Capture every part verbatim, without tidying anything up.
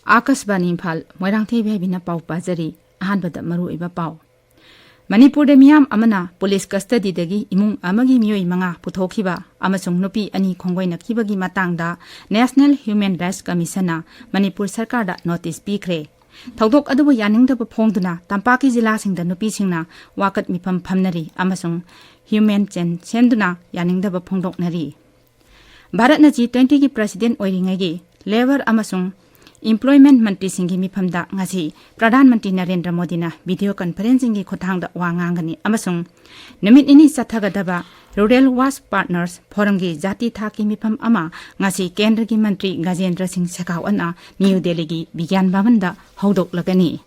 ꯑꯥꯀꯥꯁꯕꯥꯅꯤ ꯏꯝꯐꯥꯜ, ꯃꯣꯏꯔꯥꯡꯊꯦꯝ ꯏꯕꯦꯕꯤꯅ ꯄꯥꯎ ꯄꯥꯖꯔꯤ꯫ ꯑꯍꯥꯟꯕꯗ ꯃꯔꯨꯑꯣꯏꯕ ꯄꯥꯎ꯫ ꯃꯅꯤꯄꯨꯔꯗ ꯃꯤꯌꯥꯝ ꯑꯃꯅ ꯄꯨꯂꯤꯁ ꯀꯁꯇꯗꯤꯗꯒꯤ ꯏꯃꯨꯡ ꯑꯃꯒꯤ ꯃꯤꯑꯣꯏ ꯃꯉꯥ ꯄꯨꯊꯣꯛꯈꯤꯕ ꯑꯃꯁꯨꯡ ꯅꯨꯄꯤ ꯑꯅꯤ ꯈꯣꯡꯒꯣꯏꯅꯈꯤꯕꯒꯤ ꯃꯇꯥꯡꯗ National Human Rights Commissionꯅ ꯃꯅꯤꯄꯨꯔ ꯁꯔꯀꯥꯔꯗ ꯅꯣꯇꯤꯁ ꯄꯤꯈ꯭ꯔꯦ꯫ ꯊꯧꯗꯣꯛ ꯑꯗꯨꯕꯨ ꯌꯥꯅꯤꯡꯗꯕ ꯐꯣꯡꯗꯨꯅ ꯇꯝꯄꯥꯛꯀꯤ ꯖꯤꯂꯥꯁꯤꯡꯗ ꯅꯨꯄꯤꯁꯤꯡꯅ ꯋꯥꯀꯠ ꯃꯤꯐꯝ ꯐꯝꯅꯔꯤ ꯑꯃꯁꯨꯡ ꯍ꯭ꯌꯨꯃꯦꯟ ꯆꯦꯟ ꯁꯦꯝꯗꯨꯅ ꯌꯥꯅꯤꯡꯗꯕ ꯐꯣꯡꯗꯣꯛꯅꯔꯤ꯫ ꯚꯥꯔꯠꯅ G twentyꯒꯤ president ꯑꯣꯏꯔꯤꯉꯩꯒꯤ Labour ꯑꯃꯁꯨꯡ Employment ꯃꯟꯇ꯭ꯔꯤꯁꯤꯡꯒꯤ ꯃꯤꯐꯝꯗ ꯉꯁꯤ ꯄ꯭ꯔꯙꯥꯟ ꯃꯟꯇ꯭ꯔꯤ ꯅꯔꯦꯟꯗ꯭ꯔ ꯃꯣꯗꯤꯅ video conferencingꯒꯤ ꯈꯨꯠꯊꯥꯡꯗ ꯋꯥ ꯉꯥꯡꯒꯅꯤ ꯑꯃꯁꯨꯡ ꯅꯨꯃꯤꯠ ꯅꯤꯅꯤ ꯆꯠꯊꯒꯗꯕ Rural Work Partners Forumꯒꯤ ꯖꯥꯇꯤ ꯊꯥꯛꯀꯤ ꯃꯤꯐꯝ ꯑꯃ ꯉꯁꯤ ꯀꯦꯟꯗ꯭ꯔꯒꯤ ꯃꯟꯇ꯭ꯔꯤ ꯒꯖꯦꯟꯗ꯭ꯔ ꯁꯤꯡ ꯁꯦꯈꯥꯋꯠꯅ ꯅ꯭ꯌꯨ ꯗꯦꯜꯂꯤꯒꯤ ꯕꯤꯒ꯭ꯌꯥꯟ ꯚꯕꯟꯗ ꯍꯧꯗꯣꯛꯂꯒꯅꯤ꯫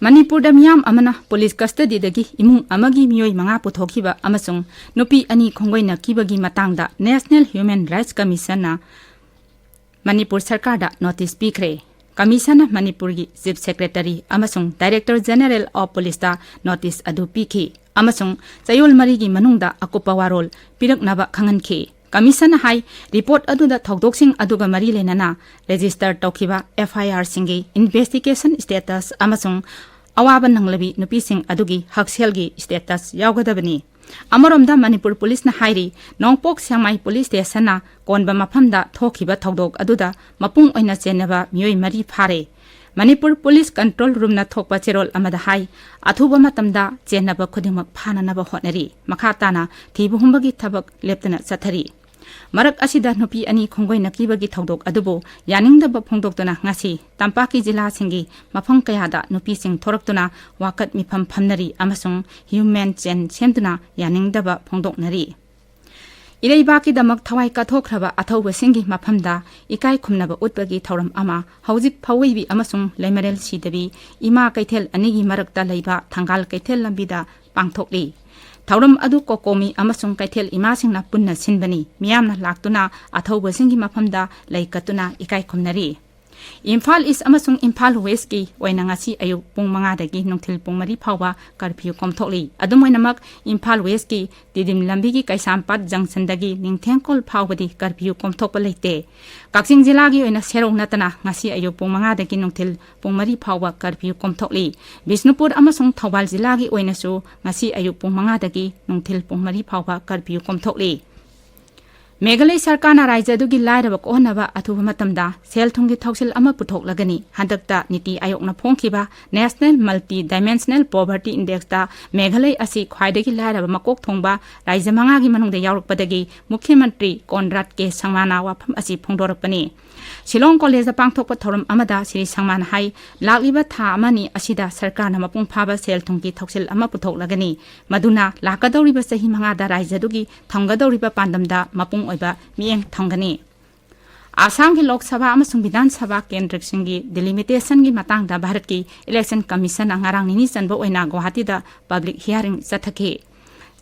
ꯃꯅꯤꯄꯨꯔꯗ ꯃꯤꯌꯥꯝ ꯑꯃꯅ ꯄꯨꯂꯤꯁ ꯀꯁꯇꯗꯤꯗꯒꯤ ꯏꯃꯨꯡ ꯑꯃꯒꯤ ꯃꯤꯑꯣꯏ ꯃꯉꯥ ꯄꯨꯊꯣꯛꯈꯤꯕ ꯑꯃꯁꯨꯡ ꯅꯨꯄꯤ ꯑꯅꯤ ꯈꯣꯡꯒꯣꯏꯅꯈꯤꯕꯒꯤ ꯃꯇꯥꯡꯗ National Human Rights Commissionꯅ ꯃꯅꯤꯄꯨꯔ ꯁꯔꯀꯥꯔꯗ ꯅꯣꯇꯤꯁ ꯄꯤꯈ꯭ꯔꯦ꯫ ꯀꯃꯤꯁꯟꯅ ꯃꯅꯤꯄꯨꯔꯒꯤ Chief Secretary ꯑꯃꯁꯨꯡ Director General of Policeꯇ ꯅꯣꯇꯤꯁ ꯑꯗꯨ ꯄꯤꯈꯤ ꯑꯃꯁꯨꯡ ꯆꯌꯣꯜ ꯃꯔꯤꯒꯤ ꯃꯅꯨꯡꯗ ꯑꯀꯨꯞꯄ ꯋꯥꯔꯣꯜ ꯄꯤꯔꯛꯅꯕ ꯈꯪꯍꯟꯈꯤ꯫ ꯀꯃꯤꯁꯟꯅ ꯍꯥꯏ, ꯔꯤꯄꯣꯔꯠ ꯑꯗꯨꯗ ꯊꯧꯗꯣꯛꯁꯤꯡ ꯑꯗꯨꯒ ꯃꯔꯤ ꯂꯩꯅꯅ ꯔꯦꯖꯤꯁꯇꯔ ꯇꯧꯈꯤꯕ FIRꯁꯤꯡꯒꯤ investigation status ꯑꯃꯁꯨꯡ ꯑꯋꯥꯕ ꯅꯪꯂꯕꯤ ꯅꯨꯄꯤꯁꯤꯡ ꯑꯗꯨꯒꯤ ꯍꯛꯁꯦꯜꯒꯤ status ꯌꯥꯎꯒꯗꯕꯅꯤ꯫ ꯑꯃꯔꯣꯝꯗ ꯃꯅꯤꯄꯨꯔ ꯄꯨꯂꯤꯁꯅ ꯍꯥꯏꯔꯤ, ꯅꯣꯡꯄꯣꯛ ꯁꯦꯛꯃꯥꯏ ꯄꯨꯂꯤꯁ ꯁ꯭ꯇꯦꯁꯟꯅ ꯀꯣꯟꯕ ꯃꯐꯝꯗ ꯊꯣꯛꯈꯤꯕ ꯊꯧꯗꯣꯛ ꯑꯗꯨꯗ ꯃꯄꯨꯡ ꯑꯣꯏꯅ ꯆꯦꯟꯅꯕ ꯃꯤꯑꯣꯏ ꯃꯔꯤ ꯐꯥꯔꯦ꯫ ꯃꯅꯤꯄꯨꯔ ꯄꯨꯂꯤꯁ ꯀꯟꯇ꯭ꯔꯣꯜ ꯔꯨꯝꯅ ꯊꯣꯛꯄ ꯆꯦꯔꯣꯜ ꯑꯃꯗ ꯍꯥꯏ, ꯑꯊꯨꯕ ꯃꯇꯝꯗ ꯆꯦꯟꯅꯕ ꯈꯨꯗꯤꯡꯃꯛ ꯐꯥꯅꯅꯕ ꯍꯣꯠꯅꯔꯤ꯫ ꯃꯈꯥ ꯇꯥꯅ ꯊꯤꯕ ꯍꯨꯝꯕꯒꯤ ꯊꯕꯛ ꯂꯦꯞꯇꯅ ꯆꯠꯊꯔꯤ꯫ ꯃꯔꯛ ꯑꯁꯤꯗ ꯅꯨꯄꯤ ꯑꯅꯤ ꯈꯣꯡꯒꯣꯏꯅꯈꯤꯕꯒꯤ ꯊꯧꯗꯣꯛ ꯑꯗꯨꯕꯨ ꯌꯥꯅꯤꯡꯗꯕ ꯐꯣꯡꯗꯣꯛꯇꯨꯅ ꯉꯁꯤ ꯇꯝꯄꯥꯛꯀꯤ ꯖꯤꯂꯥꯁꯤꯡꯒꯤ ꯃꯐꯝ ꯀꯌꯥꯗ ꯅꯨꯄꯤꯁꯤꯡ ꯊꯣꯔꯛꯇꯨꯅ ꯋꯥꯀꯠ ꯃꯤꯐꯝ ꯐꯝꯅꯔꯤ ꯑꯃꯁꯨꯡ ꯍ꯭ꯌꯨꯃꯦꯟ ꯆꯦꯟ ꯁꯦꯝꯗꯨꯅ ꯌꯥꯅꯤꯡꯗꯕ ꯐꯣꯡꯗꯣꯛꯅꯔꯤ꯫ ꯏꯔꯩꯕꯥꯛꯀꯤꯗꯃꯛ ꯊꯋꯥꯏ ꯀꯠꯊꯣꯛꯈ꯭ꯔꯕ ꯑꯊꯧꯕꯁꯤꯡꯒꯤ ꯃꯐꯝꯗ ꯏꯀꯥꯏ ꯈꯨꯝꯅꯕ ꯎꯠꯄꯒꯤ ꯊꯧꯔꯝ ꯑꯃ ꯍꯧꯖꯤꯛ ꯐꯧꯏꯕꯤ ꯑꯃꯁꯨꯡ ꯂꯩꯃꯔꯦꯜ ꯁꯤꯗꯕꯤ ꯏꯃꯥ ꯀꯩꯊꯦꯜ ꯑꯅꯤꯒꯤ ꯃꯔꯛꯇ ꯂꯩꯕ ꯊꯪꯒꯥꯜ ꯀꯩꯊꯦꯜ ꯂꯝꯕꯤꯗ ꯄꯥꯡꯊꯣꯛꯂꯤ꯫ ꯊꯧꯔꯝ ꯑꯗꯨ ꯀꯣꯀꯣꯃꯤ ꯑꯃꯁꯨꯡ ꯀꯩꯊꯦꯜ ꯏꯃꯥꯁꯤꯡꯅ ꯄꯨꯟꯅ ꯁꯤꯟꯕꯅꯤ꯫ ꯃꯤꯌꯥꯝꯅ ꯂꯥꯛꯇꯨꯅ ꯑꯊꯧꯕꯁꯤꯡꯒꯤ ꯃꯐꯝꯗ ꯂꯩ ꯀꯠꯇꯨꯅ ꯏꯀꯥꯏ ꯈꯨꯝꯅꯔꯤ꯫ ꯏꯝꯐꯥꯜ ꯏꯁ ꯑꯃꯁꯨꯡ ꯏꯝꯐꯥꯜ ꯋꯦꯁꯀꯤ ꯑꯣꯏꯅ ꯉꯁꯤ ꯑꯌꯨꯛ ꯄꯨꯡ ꯃꯉꯥꯗꯒꯤ ꯅꯨꯡꯊꯤꯜ ꯄꯨꯡ ꯃꯔꯤ ꯐꯥꯎꯕ ꯀꯔꯐ꯭ꯌꯨ ꯀꯣꯝꯊꯣꯛꯂꯤ꯫ ꯑꯗꯨꯝ ꯑꯣꯏꯅꯃꯛ, ꯏꯝꯐꯥꯜ ꯋꯦꯁꯀꯤ ꯇꯤꯗꯤꯝ ꯂꯝꯕꯤꯒꯤ ꯀꯩꯁꯥꯝꯄꯥꯠ ꯖꯪꯁꯟꯗꯒꯤ ꯅꯤꯡꯊꯦꯡꯀꯣꯜ ꯐꯥꯎꯕꯗꯤ ꯀꯔꯐ꯭ꯌꯨ ꯀꯣꯝꯊꯣꯛꯄ ꯂꯩꯇꯦ꯫ ꯀꯛꯆꯤꯡ ꯖꯤꯂꯥꯒꯤ ꯑꯣꯏꯅ ꯁꯦꯔꯧ ꯅꯠꯇꯅ ꯉꯁꯤ ꯑꯌꯨꯛ ꯄꯨꯡ ꯃꯉꯥꯗꯒꯤ ꯅꯨꯡꯊꯤꯜ ꯄꯨꯡ ꯃꯔꯤ ꯐꯥꯎꯕ ꯀꯔꯐ꯭ꯌꯨ ꯀꯣꯝꯊꯣꯛꯂꯤ꯫ ꯕꯤꯁꯅꯨꯄꯨꯔ ꯑꯃꯁꯨꯡ ꯊꯧꯕꯥꯜ ꯖꯤꯂꯥꯒꯤ ꯑꯣꯏꯅꯁꯨ ꯉꯁꯤ ꯑꯌꯨꯛ ꯄꯨꯡ ꯃꯉꯥꯗꯒꯤ ꯅꯨꯡꯊꯤꯜ ꯄꯨꯡ ꯃꯔꯤ ꯐꯥꯎꯕ ꯀꯔꯐ꯭ꯌꯨ ꯀꯣꯝꯊꯣꯛꯂꯤ꯫ ꯃꯦꯘꯥꯂꯌ ꯁꯔꯀꯥꯔꯅ ꯔꯥꯖ꯭ꯌ ꯑꯗꯨꯒꯤ ꯂꯥꯏꯔꯕ ꯀꯣꯛꯍꯟꯅꯕ ꯑꯊꯨꯕ ꯃꯇꯝꯗ ꯁꯦꯜ ꯊꯨꯝꯒꯤ ꯊꯧꯁꯤꯜ ꯑꯃ ꯄꯨꯊꯣꯛꯂꯒꯅꯤ꯫ ꯍꯟꯗꯛꯇ ꯅꯤꯇꯤ ꯑꯥꯌꯣꯒꯅ ꯐꯣꯡꯈꯤꯕ National Multi Dimensional Poverty Indexꯇ Meghalaya ꯑꯁꯤ ꯈ꯭ꯋꯥꯏꯗꯒꯤ ꯂꯥꯏꯔꯕ ꯃꯀꯣꯛ ꯊꯣꯡꯕ ꯔꯥꯖ꯭ꯌ ꯃꯉꯥꯒꯤ ꯃꯅꯨꯡꯗ ꯌꯥꯎꯔꯛꯄꯗꯒꯤ ꯃꯨꯈ꯭ꯌ ꯃꯟꯇ꯭ꯔꯤ ꯀꯣꯟꯔꯥꯗ ꯀꯦ ꯁꯪꯃꯥꯅ ꯋꯥꯐꯝ ꯑꯁꯤ ꯐꯣꯡꯗꯣꯔꯛꯄꯅꯤ꯫ ꯁꯤꯂꯣꯡ ꯀꯣꯂꯦꯖꯇ ꯄꯥꯡꯊꯣꯛꯄ ꯊꯧꯔꯝ ꯑꯃꯗ ꯁ꯭ꯔꯤ ꯁꯪꯃꯥꯅ ꯍꯥꯏ, ꯂꯥꯛꯂꯤꯕ ꯊꯥ ꯑꯃꯅꯤ ꯑꯁꯤꯗ ꯁꯔꯀꯥꯔꯅ ꯃꯄꯨꯡ ꯐꯥꯕ ꯁꯦꯜ ꯊꯨꯝꯒꯤ ꯊꯧꯁꯤꯜ ꯑꯃ ꯄꯨꯊꯣꯛꯂꯒꯅꯤ, ꯃꯗꯨꯅ ꯂꯥꯛꯀꯗꯧꯔꯤꯕ ꯆꯍꯤ ꯃꯉꯥꯗ ꯔꯥꯖ꯭ꯌ ꯑꯗꯨꯒꯤ ꯊꯝꯒꯗꯧꯔꯤꯕ ꯄꯥꯟꯗꯝꯗ ꯃꯄꯨꯡ ꯑꯣꯏꯕ ꯃꯤꯠꯌꯦꯡ ꯊꯝꯒꯅꯤ꯫ ꯑꯁꯥꯝꯒꯤ ꯂꯣꯛ ꯁꯚꯥ ꯑꯃꯁꯨꯡ ꯕꯤꯙꯥꯟ ꯁꯚꯥ ꯀꯦꯟꯗ꯭ꯔꯁꯤꯡꯒꯤ ꯗꯤꯂꯤꯃꯤꯇꯦꯁꯟꯒꯤ ꯃꯇꯥꯡꯗ ꯚꯥꯔꯠꯀꯤ ꯏꯂꯦꯛꯁꯟ ꯀꯃꯤꯁꯟꯅ ꯉꯔꯥꯡ ꯅꯤꯅꯤ ꯆꯟꯕ ꯑꯣꯏꯅ ꯒꯨꯋꯥꯍꯥꯇꯤꯗ ꯄꯕ꯭ꯂꯤꯛ ꯍꯤꯌꯥꯔꯤꯡ ꯆꯠꯊꯈꯤ꯫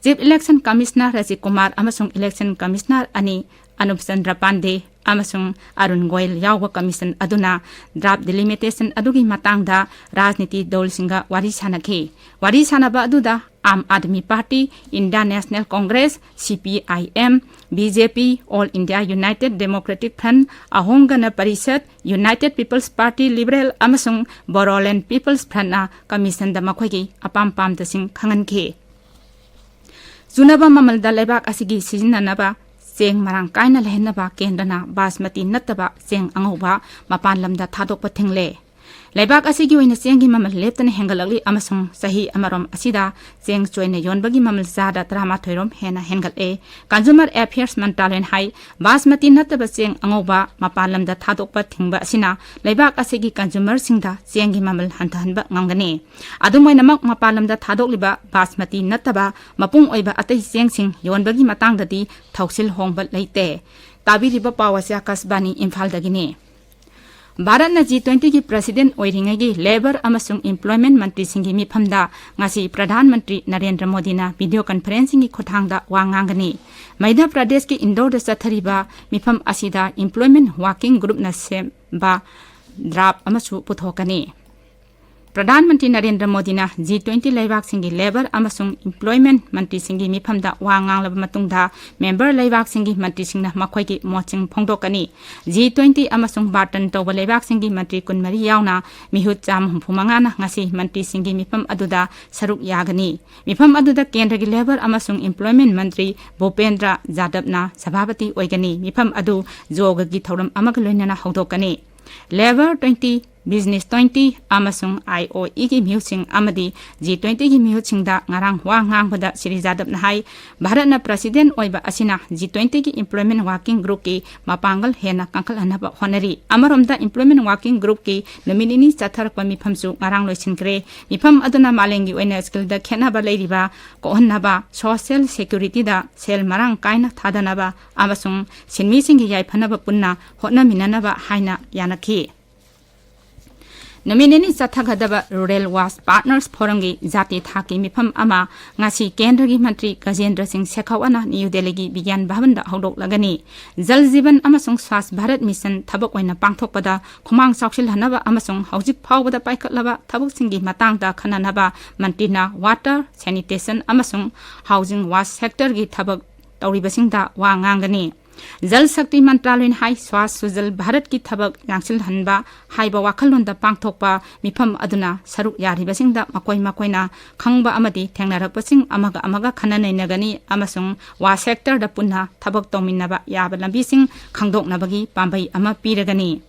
Chief election commissioner Rajiv Kumar ꯑꯃꯁꯨꯡ ꯏꯂꯦꯛꯁꯟ ꯀꯃꯤꯁꯅꯔ ꯑꯅꯤ ꯑꯅꯨꯞ ꯆꯟꯗ꯭ꯔ ꯄꯥꯟꯗꯦ ꯑꯃꯁꯨꯡ ꯑꯔꯨꯟ ꯒꯣꯌꯜ ꯌꯥꯎꯕ ꯀꯃꯤꯁꯟ ꯑꯗꯨꯅ ꯗ꯭ꯔꯥꯐ ꯗꯤꯂꯤꯃꯤꯇꯦꯁꯟ ꯑꯗꯨꯒꯤ ꯃꯇꯥꯡꯗ ꯔꯥꯖꯅꯤꯇꯤ ꯗꯜꯁꯤꯡꯒ ꯋꯥꯔꯤ ꯁꯥꯅꯈꯤ꯫ ꯋꯥꯔꯤ ꯁꯥꯅꯕ ꯑꯗꯨꯗ Aam Aadmi Party, India National Congress, C P I M, B J P, All India United Democratic Front, Ahom Gana Parishad, United People's Party Liberal ꯑꯃꯁꯨꯡ ꯕꯣꯔꯣꯂꯦꯟꯗ ꯄꯤꯄꯜꯁ ꯐ꯭ꯔꯟꯠꯅ ꯀꯃꯤꯁꯟꯗ ꯃꯈꯣꯏꯒꯤ ꯑꯄꯥꯝ ꯄꯥꯝꯗꯁꯤꯡ ꯈꯪꯍꯟꯈꯤ꯫ ꯆꯨꯅꯕ ꯃꯃꯜꯗ ꯂꯩꯕꯥꯛ ꯑꯁꯤꯒꯤ ꯁꯤꯖꯤꯟꯅꯅꯕ ꯆꯦꯡ ꯃꯔꯥꯡ ꯀꯥꯏꯅ ꯂꯩꯍꯟꯅꯕ ꯀꯦꯟꯗ꯭ꯔꯅ ꯕꯥꯁꯃꯇꯤ ꯅꯠꯇꯕ ꯆꯦꯡ ꯑꯉꯧꯕ ꯃꯄꯥꯟ ꯂꯝꯗ ꯊꯥꯗꯣꯛꯄ ꯊꯤꯡꯂꯦ꯫ ꯂꯩꯕꯥꯛ ꯑꯁꯤꯒꯤ ꯑꯣꯏꯅ ꯆꯦꯡꯒꯤ ꯃꯃꯜ ꯂꯦꯞꯇꯅ ꯍꯦꯟꯒꯠꯂꯛꯂꯤ ꯑꯃꯁꯨꯡ ꯆꯍꯤ ꯑꯃꯔꯣꯝ ꯑꯁꯤꯗ ꯆꯦꯡ ꯆꯣꯏꯅ ꯌꯣꯟꯕꯒꯤ ꯃꯃꯜ ꯆꯥꯗ ꯇꯔꯥꯃꯥꯊꯣꯏ ꯔꯣꯝ ꯍꯦꯟꯅ ꯍꯦꯟꯒꯠꯂꯦ꯫ ꯀꯟꯖꯨꯃꯔ ꯑꯦꯐꯤꯌꯔꯁ ꯃꯟꯇ꯭ꯔꯥꯂꯌꯅ ꯍꯥꯏ, ꯕꯥꯁꯃꯇꯤ ꯅꯠꯇꯕ ꯆꯦꯡ ꯑꯉꯧꯕ ꯃꯄꯥꯟ ꯂꯝꯗ ꯊꯥꯗꯣꯛꯄ ꯊꯤꯡꯕ ꯑꯁꯤꯅ ꯂꯩꯕꯥꯛ ꯑꯁꯤꯒꯤ ꯀꯟꯖꯨꯃꯔꯁꯤꯡꯗ ꯆꯦꯡꯒꯤ ꯃꯃꯜ ꯍꯟꯊꯍꯟꯕ ꯉꯝꯒꯅꯤ꯫ ꯑꯗꯨꯝ ꯑꯣꯏꯅꯃꯛ, ꯃꯄꯥꯟ ꯂꯝꯗ ꯊꯥꯗꯣꯛꯂꯤꯕ ꯕꯥꯁꯃꯇꯤ ꯅꯠꯇꯕ ꯃꯄꯨꯡ ꯑꯣꯏꯕ ꯑꯇꯩ ꯆꯦꯡꯁꯤꯡ ꯌꯣꯟꯕꯒꯤ ꯃꯇꯥꯡꯗꯗꯤ ꯊꯧꯁꯤꯜ ꯍꯣꯡꯕ ꯂꯩꯇꯦ꯫ ꯇꯥꯕꯤꯔꯤꯕ ꯄꯥꯎ ꯑꯁꯤ ꯑꯀꯥꯁꯕꯥꯅꯤ ꯏꯝꯐꯥꯜꯗꯒꯤꯅꯤ꯫ ꯚꯥꯔꯠꯅ ꯖꯤ ꯇ꯭ꯋꯦꯟꯇꯤꯒꯤ ꯄ꯭ꯔꯁꯤꯗꯦꯟꯠ ꯑꯣꯏꯔꯤꯉꯩꯒꯤ ꯂꯦꯕꯔ ꯑꯃꯁꯨꯡ ꯏꯝꯄ꯭ꯂꯣꯏꯃꯦꯟꯠ ꯃꯟꯇ꯭ꯔꯤꯁꯤꯡꯒꯤ ꯃꯤꯐꯝꯗ ꯉꯁꯤ ꯄ꯭ꯔꯙꯥꯟ ꯃꯟꯇ꯭ꯔꯤ ꯅꯔꯦꯟꯗ꯭ꯔ ꯃꯣꯗꯤꯅ ꯚꯤꯗꯤꯑꯣ ꯀꯟꯐꯔꯦꯟꯁꯤꯡꯒꯤ ꯈꯨꯠꯊꯥꯡꯗ ꯋꯥ ꯉꯥꯡꯒꯅꯤ꯫ ꯃꯙ꯭ꯌ ꯄ꯭ꯔꯗꯦꯁꯀꯤ ꯏꯟꯗꯣꯔꯗ ꯆꯠꯊꯔꯤꯕ ꯃꯤꯐꯝ ꯑꯁꯤꯗ ꯏꯝꯄ꯭ꯂꯣꯏꯃꯦꯟꯠ ꯋꯥꯔꯀꯤꯡ ꯒ꯭ꯔꯨꯞꯅ ꯁꯦꯝꯕ ꯗ꯭ꯔꯥꯐ ꯑꯃꯁꯨ ꯄꯨꯊꯣꯛꯀꯅꯤ꯫ ꯄ꯭ꯔꯙꯥꯟ ꯃꯟꯇ꯭ꯔꯤ ꯅꯔꯦꯟꯗ꯭ꯔ ꯃꯣꯗꯤꯅ ꯖꯤ ꯇ꯭ꯋꯦꯟꯇꯤ ꯂꯩꯕꯥꯛꯁꯤꯡꯒꯤ ꯂꯦꯕꯔ ꯑꯃꯁꯨꯡ ꯏꯝꯄ꯭ꯂꯣꯏꯃꯦꯟꯠ ꯃꯟꯇ꯭ꯔꯤꯁꯤꯡꯒꯤ ꯃꯤꯐꯝꯗ ꯋꯥ ꯉꯥꯡꯂꯕ ꯃꯇꯨꯡꯗ, ꯃꯦꯝꯕꯔ ꯂꯩꯕꯥꯛꯁꯤꯡꯒꯤ ꯃꯟꯇ꯭ꯔꯤꯁꯤꯡꯅ ꯃꯈꯣꯏꯒꯤ ꯃꯣꯠꯁꯤꯡ ꯐꯣꯡꯗꯣꯛꯀꯅꯤ꯫ ꯖꯤ ꯇ꯭ꯋꯦꯟꯇꯤ ꯑꯃꯁꯨꯡ ꯕꯥꯔꯇꯟ ꯇꯧꯕ ꯂꯩꯕꯥꯛꯁꯤꯡꯒꯤ ꯃꯟꯇ꯭ꯔꯤ ꯀꯨꯟꯃꯔꯤ ꯌꯥꯎꯅ ꯃꯤꯍꯨꯠ ꯆꯥꯝꯃ ꯍꯨꯝꯐꯨ ꯃꯉꯥꯅ ꯉꯁꯤ ꯃꯟꯇ꯭ꯔꯤꯁꯤꯡꯒꯤ ꯃꯤꯐꯝ ꯑꯗꯨꯗ ꯁꯔꯨꯛ ꯌꯥꯒꯅꯤ꯫ ꯃꯤꯐꯝ ꯑꯗꯨꯗ ꯀꯦꯟꯗ꯭ꯔꯒꯤ ꯂꯦꯕꯔ ꯑꯃꯁꯨꯡ ꯏꯝꯄ꯭ꯂꯣꯏꯃꯦꯟꯠ ꯃꯟꯇ꯭ꯔꯤ ꯚꯨꯄꯦꯟꯗ꯭ꯔ ꯖꯥꯗꯕꯅ ꯁꯚꯥꯄꯇꯤ ꯑꯣꯏꯒꯅꯤ꯫ ꯃꯤꯐꯝ ꯑꯗꯨ ꯌꯣꯒꯒꯤ ꯊꯧꯔꯝ ꯑꯃꯒ ꯂꯣꯏꯅꯅ ꯍꯧꯗꯣꯛꯀꯅꯤ꯫ ꯂꯦꯕꯔ ꯇ꯭ꯋꯦꯟꯇꯤ, ꯕꯤꯖꯤꯅꯦꯁ ꯇ꯭ꯋꯦꯟꯇꯤ ꯑꯃꯁꯨꯡ ꯑꯥꯏ ꯑꯣ ꯏꯒꯤ ꯃꯤꯍꯨꯠꯁꯤꯡ ꯑꯃꯗꯤ ꯖꯤ ꯇ꯭ꯋꯦꯟꯇꯤꯒꯤ ꯃꯤꯍꯨꯠꯁꯤꯡꯗ ꯉꯔꯥꯡ ꯋꯥ ꯉꯥꯡꯕꯗ ꯁ꯭ꯔꯤ ꯖꯥꯗꯕꯅ ꯍꯥꯏ, ꯚꯥꯔꯠꯅ ꯄ꯭ꯔꯁꯤꯗꯦꯟꯠ ꯑꯣꯏꯕ ꯑꯁꯤꯅ ꯖꯤ ꯇ꯭ꯋꯦꯟꯇꯤꯒꯤ ꯏꯝꯄ꯭ꯂꯣꯏꯃꯦꯟꯠ ꯋꯥꯔꯀꯤꯡ ꯒ꯭ꯔꯨꯞꯀꯤ ꯃꯄꯥꯡꯒꯜ ꯍꯦꯟꯅ ꯀꯟꯈꯠꯍꯟꯅꯕ ꯍꯣꯠꯅꯔꯤ꯫ ꯑꯃꯔꯣꯝꯗ ꯏꯝꯄ꯭ꯂꯣꯏꯃꯦꯟꯠ ꯋꯥꯔꯀꯤꯡ ꯒ꯭ꯔꯨꯞꯀꯤ ꯅꯨꯃꯤꯠ ꯅꯤꯅꯤ ꯆꯠꯊꯔꯛꯄ ꯃꯤꯐꯝꯁꯨ ꯉꯔꯥꯡ ꯂꯣꯏꯁꯤꯟꯈ꯭ꯔꯦ꯫ ꯃꯤꯐꯝ ꯑꯗꯨꯅ ꯃꯥꯂꯦꯝꯒꯤ ꯑꯣꯏꯅ ꯁ꯭ꯀꯤꯜꯗ ꯈꯦꯠꯅꯕ ꯂꯩꯔꯤꯕ ꯀꯣꯛꯍꯟꯅꯕ, ꯁꯣꯁꯤꯌꯦꯜ ꯁꯦꯀ꯭ꯌꯨꯔꯤꯇꯤꯗ ꯁꯦꯜ ꯃꯔꯥꯡ ꯀꯥꯏꯅ ꯊꯥꯗꯅꯕ ꯑꯃꯁꯨꯡ ꯁꯤꯟꯃꯤꯁꯤꯡꯒꯤ ꯌꯥꯏꯐꯅꯕ ꯄꯨꯟꯅ ꯍꯣꯠꯅꯃꯤꯟꯅꯅꯕ ꯍꯥꯏꯅ ꯌꯥꯅꯈꯤ꯫ ꯅꯨꯃꯤꯠ ꯅꯤꯅꯤ ꯆꯠꯊꯒꯗꯕ ꯔꯨꯔꯦꯜ ꯋꯥꯁ ꯄꯥꯔꯠꯅꯔꯁ ꯐꯣꯔꯝꯒꯤ ꯖꯥꯇꯤ ꯊꯥꯛꯀꯤ ꯃꯤꯐꯝ ꯑꯃ ꯉꯁꯤ ꯀꯦꯟꯗ꯭ꯔꯒꯤ ꯃꯟꯇ꯭ꯔꯤ ꯒꯖꯦꯟꯗ꯭ꯔ ꯁꯤꯡ ꯁꯦꯈꯥꯋꯠꯅ ꯅ꯭ꯌꯨ ꯗꯦꯜꯂꯤꯒꯤ ꯕꯤꯒ꯭ꯌꯥꯟ ꯚꯕꯟꯗ ꯍꯧꯗꯣꯛꯂꯒꯅꯤ꯫ ꯖꯜ ꯖꯤꯕꯟ ꯑꯃꯁꯨꯡ ꯁ꯭ꯋꯥꯁ ꯚꯥꯔꯠ ꯃꯤꯁꯟ ꯊꯕꯛ ꯑꯣꯏꯅ ꯄꯥꯡꯊꯣꯛꯄꯗ ꯈꯨꯃꯥꯡ ꯆꯥꯎꯁꯤꯜꯍꯟꯅꯕ ꯑꯃꯁꯨꯡ ꯍꯧꯖꯤꯛ ꯐꯥꯎꯕꯗ ꯄꯥꯏꯈꯠꯂꯕ ꯊꯕꯛꯁꯤꯡꯒꯤ ꯃꯇꯥꯡꯗ ꯈꯟꯅꯅꯕ ꯃꯟꯇ꯭ꯔꯤꯅ ꯋꯥꯇꯔ, ꯁꯦꯅꯤꯇꯦꯁꯟ ꯑꯃꯁꯨꯡ ꯍꯥꯎꯖꯤꯡ ꯋꯥꯁ ꯁꯦꯛꯇꯔꯒꯤ ꯊꯕꯛ ꯇꯧꯔꯤꯕꯁꯤꯡꯗ ꯋꯥ ꯉꯥꯡꯒꯅꯤ꯫ ꯖꯜ ꯁꯛꯇꯤ ꯃꯟꯇ꯭ꯔꯥꯂꯣꯏꯅ ꯍꯥꯏ, ꯁ꯭ꯋꯥꯁ ꯁꯨꯖꯜ ꯚꯥꯔꯠꯀꯤ ꯊꯕꯛ ꯌꯥꯡꯁꯤꯜꯍꯟꯕ ꯍꯥꯏꯕ ꯋꯥꯈꯜꯂꯣꯟꯗ ꯄꯥꯡꯊꯣꯛꯄ ꯃꯤꯐꯝ ꯑꯗꯨꯅ ꯁꯔꯨꯛ ꯌꯥꯔꯤꯕꯁꯤꯡꯗ ꯃꯈꯣꯏ ꯃꯈꯣꯏꯅ ꯈꯪꯕ ꯑꯃꯗꯤ ꯊꯦꯡꯅꯔꯛꯄꯁꯤꯡ ꯑꯃꯒ ꯑꯃꯒ ꯈꯟꯅ ꯅꯩꯅꯒꯅꯤ ꯑꯃꯁꯨꯡ ꯋꯥꯁ ꯁꯦꯛꯇꯔꯗ ꯄꯨꯟꯅ ꯊꯕꯛ ꯇꯧꯃꯤꯟꯅꯕ ꯌꯥꯕ ꯂꯝꯕꯤꯁꯤꯡ ꯈꯪꯗꯣꯛꯅꯕꯒꯤ ꯄꯥꯝꯕꯩ ꯑꯃ ꯄꯤꯔꯒꯅꯤ꯫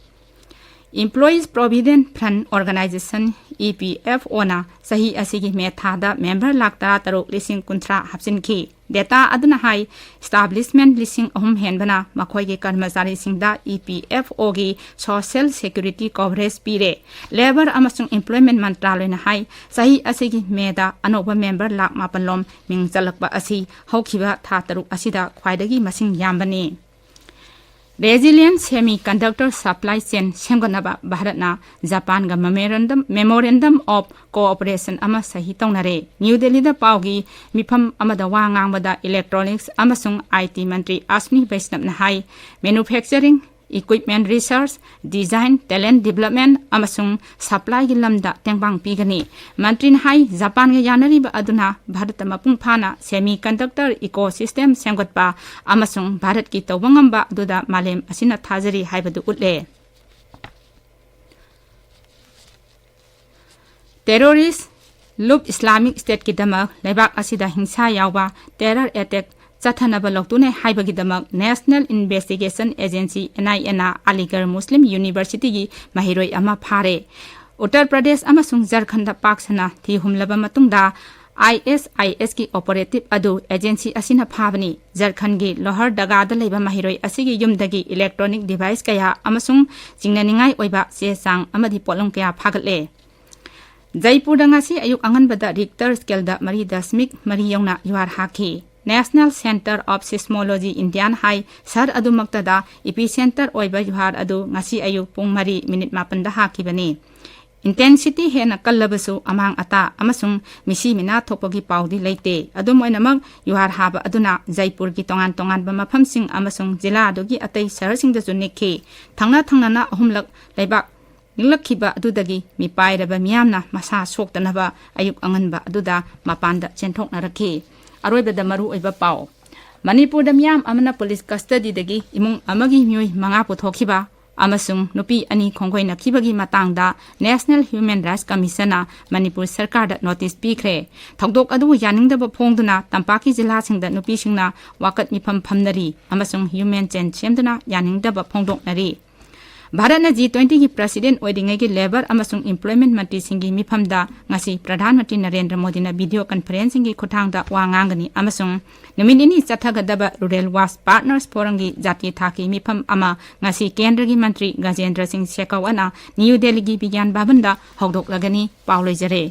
Employees Provident Fund Organization, E P F ꯑꯣꯅ ꯆꯍꯤ ꯑꯁꯤꯒꯤ ꯃꯦ ꯊꯥꯗ ꯃꯦꯝꯕꯔ ꯂꯥꯈ ꯇꯔꯥꯇꯔꯨꯛ ꯂꯤꯁꯤꯡ ꯀꯨꯟꯊ꯭ꯔꯥ ꯍꯥꯞꯆꯤꯟꯈꯤ꯫ ꯗꯦꯇꯥ ꯑꯗꯨꯅ ꯍꯥꯏ, ꯏꯁꯇꯥꯕ꯭ꯂꯤꯁꯃꯦꯟꯠ ꯂꯤꯁꯤꯡ ꯑꯍꯨꯝ ꯍꯦꯟꯕꯅ ꯃꯈꯣꯏꯒꯤ ꯀꯔꯃꯆꯥꯔꯤꯁꯤꯡꯗ ꯏ ꯄꯤ ꯑꯦꯐ ꯑꯣꯒꯤ ꯁꯣꯁꯤꯌꯦꯜ ꯁꯦꯀ꯭ꯌꯨꯔꯤꯇꯤ ꯀꯣꯚꯔꯦꯖ ꯄꯤꯔꯦ꯫ ꯂꯦꯕꯔ ꯑꯃꯁꯨꯡ ꯏꯝꯄ꯭ꯂꯣꯏꯃꯦꯟꯠ ꯃꯟꯇ꯭ꯔꯥꯂꯣꯏꯅ ꯍꯥꯏ, ꯆꯍꯤ ꯑꯁꯤꯒꯤ ꯃꯦꯗ ꯑꯅꯧꯕ ꯃꯦꯝꯕꯔ ꯂꯥꯈ ꯃꯥꯄꯜ ꯂꯣꯝ ꯃꯤꯡ ꯆꯜꯂꯛꯄ ꯑꯁꯤ ꯍꯧꯈꯤꯕ ꯊꯥ ꯇꯔꯨꯛ ꯑꯁꯤꯗ ꯈ꯭ꯋꯥꯏꯗꯒꯤ ꯃꯁꯤꯡ ꯌꯥꯝꯕꯅꯤ꯫ Resilient Semiconductor Supply Chain ꯁꯦꯝꯒꯠꯅꯕ ꯚꯥꯔꯠꯅ ꯖꯄꯥꯟꯒ Memorandum, Memorandum of Cooperation ꯑꯃ ꯁꯍꯤ ꯇꯧꯅꯔꯦ꯫ ꯅ꯭ꯌꯨ ꯗꯦꯜꯂꯤꯗ ꯄꯥꯎꯒꯤ ꯃꯤꯐꯝ ꯑꯃꯗ ꯋꯥ ꯉꯥꯡꯕꯗ ꯏꯂꯦꯛꯇ꯭ꯔꯣꯅꯤꯛꯁ ꯑꯃꯁꯨꯡ ꯑꯥꯏ ꯇꯤ ꯃꯟꯇ꯭ꯔꯤ ꯑꯁ꯭ꯋꯤꯅꯤ ꯕꯩꯁꯅꯕꯅ ꯍꯥꯏ, manufacturing equipment research, design, talent development ꯑꯃꯁꯨꯡ supplyꯒꯤ ꯂꯝꯗ ꯇꯦꯡꯕꯥꯡ ꯄꯤꯒꯅꯤ꯫ ꯃꯟꯇ꯭ꯔꯤꯅ ꯍꯥꯏ, ꯖꯄꯥꯟꯒ ꯌꯥꯅꯔꯤꯕ ꯑꯗꯨꯅ ꯚꯥꯔꯠꯇ ꯃꯄꯨꯡ ꯐꯥꯅ semiconductor ecosystem ꯁꯦꯝꯒꯠꯄ ꯑꯃꯁꯨꯡ ꯚꯥꯔꯠꯀꯤ ꯇꯧꯕ ꯉꯝꯕ ꯑꯗꯨꯗ ꯃꯥꯂꯦꯝ ꯑꯁꯤꯅ ꯊꯥꯖꯔꯤ ꯍꯥꯏꯕꯗꯨ ꯎꯠꯂꯦ꯫ Terrorist ꯂꯨꯞ Islamic Stateꯀꯤꯗꯃꯛ ꯂꯩꯕꯥꯛ ꯑꯁꯤꯗ ꯍꯤꯡꯁꯥ ꯌꯥꯎꯕ terror attack ꯆꯠꯊꯅꯕ ꯂꯧꯇꯨꯅꯩ ꯍꯥꯏꯕꯒꯤꯗꯃꯛ National Investigation Agency, NIAꯅ ꯑꯂꯤꯒꯔ ꯃꯨꯁꯂꯤꯝ ꯌꯨꯅꯤꯚꯔꯁꯤꯇꯤꯒꯤ ꯃꯍꯩꯔꯣꯏ ꯑꯃ ꯐꯥꯔꯦ꯫ ꯎꯠꯇꯔ ꯄ꯭ꯔꯗꯦꯁ ꯑꯃꯁꯨꯡ ꯖꯔꯈꯟꯗ ꯄꯥꯛ ꯁꯟꯅ ꯊꯤꯍꯨꯝꯂꯕ ꯃꯇꯨꯡꯗ, ISISꯀꯤ operative ꯑꯗꯨ agency ꯑꯁꯤꯅ ꯐꯥꯕꯅꯤ꯫ ꯖꯔꯈꯟꯒꯤ ꯂꯣꯍꯔꯗꯒꯥꯗ ꯂꯩꯕ ꯃꯍꯩꯔꯣꯏ ꯑꯁꯤꯒꯤ ꯌꯨꯝꯗꯒꯤ electronic device ꯀꯌꯥ ꯑꯃꯁꯨꯡ ꯆꯤꯡꯅꯅꯤꯡꯉꯥꯏ ꯑꯣꯏꯕ ꯆꯦ ꯆꯥꯡ ꯑꯃꯗꯤ ꯄꯣꯠꯂꯝ ꯀꯌꯥ ꯐꯥꯒꯠꯂꯦ꯫ ꯖꯩꯄꯨꯔꯗ ꯉꯁꯤ ꯑꯌꯨꯛ ꯑꯉꯟꯕꯗ Richter scaleꯗ ꯃꯔꯤ ꯗꯁꯃꯤꯛ ꯃꯔꯤ ꯌꯧꯅ ꯌꯨꯍꯥꯔ ꯍꯥꯈꯤ꯫ National Centre of Seismology Indiaꯅ ꯍꯥꯏ, ꯁꯍꯔ ꯑꯗꯨꯃꯛꯇꯗ epicenter ꯑꯣꯏꯕ ꯌꯨꯍꯥꯔ ꯑꯗꯨ ꯉꯁꯤ ꯑꯌꯨꯛ ꯄꯨꯡ ꯃꯔꯤ ꯃꯤꯅꯤꯠ ꯃꯥꯄꯟꯗ ꯍꯥꯈꯤꯕꯅꯤ꯫ Intensity ꯍꯦꯟꯅ ꯀꯜꯂꯕꯁꯨ ꯑꯃꯥꯡ ꯑꯇꯥ ꯑꯃꯁꯨꯡ ꯃꯤꯁꯤ ꯃꯤꯅꯥ ꯊꯣꯛꯄꯒꯤ ꯄꯥꯎꯗꯤ ꯂꯩꯇꯦ꯫ ꯑꯗꯨꯝ ꯑꯣꯏꯅꯃꯛ, ꯌꯨꯍꯥꯔ ꯍꯥꯕ ꯑꯗꯨꯅ ꯖꯩꯄꯨꯔꯒꯤ ꯇꯣꯉꯥꯟ ꯇꯣꯉꯥꯟꯕ ꯃꯐꯝꯁꯤꯡ ꯑꯃꯁꯨꯡ ꯖꯤꯂꯥ ꯑꯗꯨꯒꯤ ꯑꯇꯩ ꯁꯍꯔꯁꯤꯡꯗꯁꯨ ꯅꯤꯛꯈꯤ꯫ ꯊꯪꯅ ꯊꯪꯅꯅ ꯑꯍꯨꯝꯂꯛ ꯂꯩꯕꯥꯛ ꯅꯤꯛꯂꯛꯈꯤꯕ ꯑꯗꯨꯗꯒꯤ ꯃꯤꯄꯥꯏꯔꯕ ꯃꯤꯌꯥꯝꯅ ꯃꯁꯥ ꯁꯣꯛꯇꯅꯕ ꯑꯌꯨꯛ ꯑꯉꯟꯕ ꯑꯗꯨꯗ ꯃꯄꯥꯟꯗ ꯆꯦꯟꯊꯣꯛꯅꯔꯛꯈꯤ꯫ ꯑꯔꯣꯏꯕꯗ ꯃꯔꯨ ꯑꯣꯏꯕ ꯄꯥꯎ꯫ ꯃꯅꯤꯄꯨꯔꯗ ꯃꯤꯌꯥꯝ ꯑꯃꯅ ꯄꯨꯂꯤꯁ custody ꯗꯒꯤ ꯏꯃꯨꯡ ꯑꯃꯒꯤ ꯃꯤꯑꯣꯏ ꯃꯉꯥ ꯄꯨꯊꯣꯛꯈꯤꯕ ꯑꯃꯁꯨꯡ ꯅꯨꯄꯤ ꯑꯅꯤ ꯈꯣꯡꯒꯣꯏꯅꯈꯤꯕꯒꯤ ꯃꯇꯥꯡꯗ National Human Rights Commissionꯅ ꯃꯅꯤꯄꯨꯔ ꯁꯔꯀꯥꯔꯗ notice ꯄꯤꯈ꯭ꯔꯦ꯫ ꯊꯧꯗꯣꯛ ꯑꯗꯨꯕꯨ ꯌꯥꯅꯤꯡꯗꯕ ꯐꯣꯡꯗꯨꯅ ꯇꯝꯄꯥꯛꯀꯤ ꯖꯤꯂꯥꯁꯤꯡꯗ ꯅꯨꯄꯤꯁꯤꯡꯅ ꯋꯥꯀꯠ ꯃꯤꯐꯝ ꯐꯝꯅꯔꯤ ꯑꯃꯁꯨꯡ human chain ꯁꯦꯝꯗꯨꯅ ꯌꯥꯅꯤꯡꯗꯕ ꯐꯣꯡꯗꯣꯛꯅꯔꯤ꯫ ꯚꯥꯔꯠꯅ G twentyꯒꯤ president ꯑꯣꯏꯔꯤꯉꯩꯒꯤ labour ꯑꯃꯁꯨꯡ employment ꯃꯟꯇ꯭ꯔꯤꯁꯤꯡꯒꯤ ꯃꯤꯐꯝꯗ ꯉꯁꯤ ꯄ꯭ꯔꯙꯥꯟ ꯃꯟꯇ꯭ꯔꯤ ꯅꯔꯦꯟꯗ꯭ꯔ ꯃꯣꯗꯤꯅ video conferencingꯒꯤ ꯈꯨꯠꯊꯥꯡꯗ ꯋꯥ ꯉꯥꯡꯒꯅꯤ ꯑꯃꯁꯨꯡ ꯅꯨꯃꯤꯠ ꯅꯤꯅꯤ ꯆꯠꯊꯒꯗꯕ Rural Waste Partners Forumꯒꯤ ꯖꯥꯇꯤ ꯊꯥꯛꯀꯤ ꯃꯤꯐꯝ ꯑꯃ ꯉꯁꯤ ꯀꯦꯟꯗ꯭ꯔꯒꯤ ꯃꯟꯇ꯭ꯔꯤ ꯒꯖꯦꯟꯗ꯭ꯔ ꯁꯤꯡ ꯁꯦꯈꯥꯋꯠꯅ ꯅ꯭ꯌꯨ ꯗꯦꯜꯂꯤꯒꯤ ꯕꯤꯒ꯭ꯌꯥꯟ ꯚꯕꯟꯗ ꯍꯧꯗꯣꯛꯂꯒꯅꯤ꯫ ꯄꯥꯎ ꯂꯣꯏꯖꯔꯦ꯫